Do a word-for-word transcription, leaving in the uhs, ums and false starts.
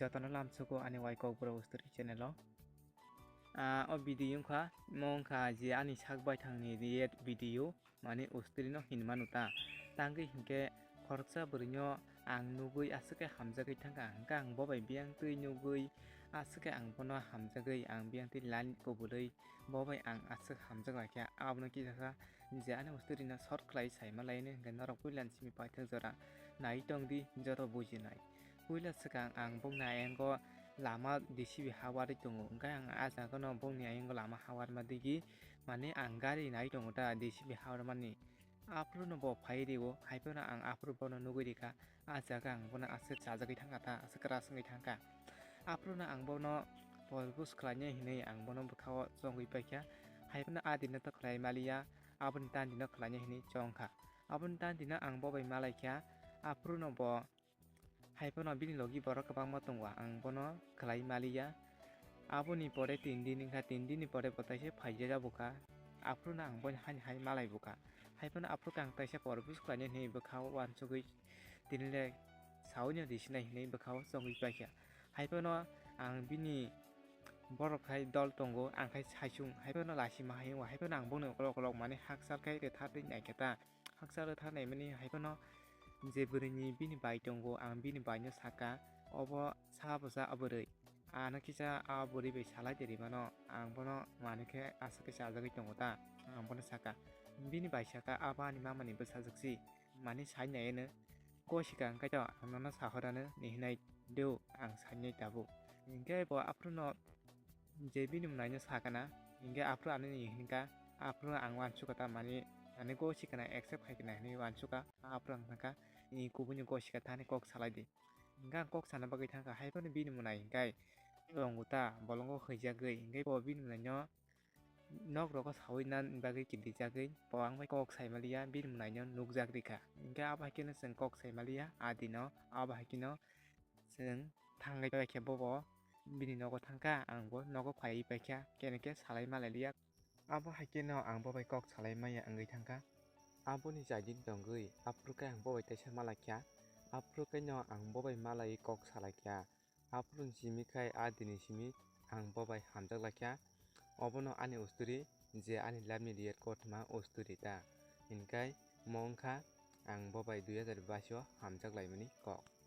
Jotono lamsugo ani Waikok Bro Usturi channel o. Ah, o video wngkha, mo wngkha je ani sak baithangni react video, mane Usturi no hinmano ta. Tangwi hinkhe khoroksa bwrwino ang nugwi aswk khe hamjagwi thangkha, hwnkhe ang bo bai biyang twi nugwi aswk khe ang bono hamjagwi ang biyang twi line kubulwi bo bai ang aswk hamjak laikha. Abono kisa kha je ani Usturi no short khlai saima laini hwnkhe norok puila ni simi paithak jora nai tongdi joto bujinai. Puila swkang ang bongni ayango lama D C B hawarwi tongo, hwnkhe ang ah jagano bongni ayango lama hawarma digi, mane ang gari nai tongo ta D C B hawarmani. Aphuru no bo phai rio, hai phano ang aphuru bono nugwi rikha, ah jaga ang bono aswk chajagwi thangkha ta, aswk kwrak wngwi thangkha. Aphuru no ang bono polbus khlainai hinwi ang bono bwkhao chongwi paikha, hai phano ah dino to khlai maliya, aboni tandino khlainai hinwi chongkha. Aboni tandino ang bo bai malaikha, aphuru no bo Hai phano bini logi borok kwbangma tongo, ang bono khlai maliya. Aboni pore tin din wngkha, tin din ni pore bo taisa phaijak bwkha. Aphuru no ang bono hani hai malai bwkha. Hai phano aphuru khe ang taisa pore buj khlainai hinwi bwkhao uansugwi tini le saui no risinai hinwi bwkhao chongwi paikha. Hai phano ang bini borok hai dol tongo, ang khai saisung, hai phano lasima hai wngo, hai phano ang bono ukolok ukolok mane hakchal khai rwtharwi naikha ta. Hakchal rwtharnaimani hai phano je bwrwini bini bai tongo, ang bini baino saka, obo sa bwsa a bwrwi. Ano kisa a bwrwi bai salai de rimano, ang bono manwi khe aswk khe chajagwi tongo ta, ang bono saka. Bini bai saka, abo ani mamani bwsajwk si, mani sai nai eno. Kosika hwnkhe to ang nono sahorano ni hinai do, ang sai nai tabuk. Hinkhe bo aphuru no je bini mwnaino sakana, hinkhe aphuru ano ni hinkha, aphuru ang uansukha ta mani, ani gosikana accept khaikana hinwi uansukha, aphuru ang thangkha, ni kubuini gosika thani kok salai di. Hinkhe ang kok sana bagwi thangkha, hai phano bini mwnai hinkhe tongo ta, bolongo hwijagwi, hinkhe bo bini mwnaino nok rogo saui nan bagwi kilijagwi, bo ang bai kok sai maliya, bini mwnaino nukjak rikha. Hinkhe abo hai kheno chwng kok sai maliya, a dino, abo hai kheno chwng thangwi paikha bobo. Bini nogo thangkha, ang bo nogo phaiwi paikha, kene khe salai malai liya. Abo hai kheno ang bo bai kok salai maya wngwi thangkha. Aboni chai din tongwi, aphuru khe ang bo bai teisa malaikha. Aphuru khe no ang bo bai malaiwi kok salaikha. Aphuru ni simi khai a dini simi ang bo bai hamjak laikha. Obono ani usturi, je ani life ni real kothoma usturi ta. Hinkhe mo wngkha ang bo bai dui hazar bais o hamjak laimani kok.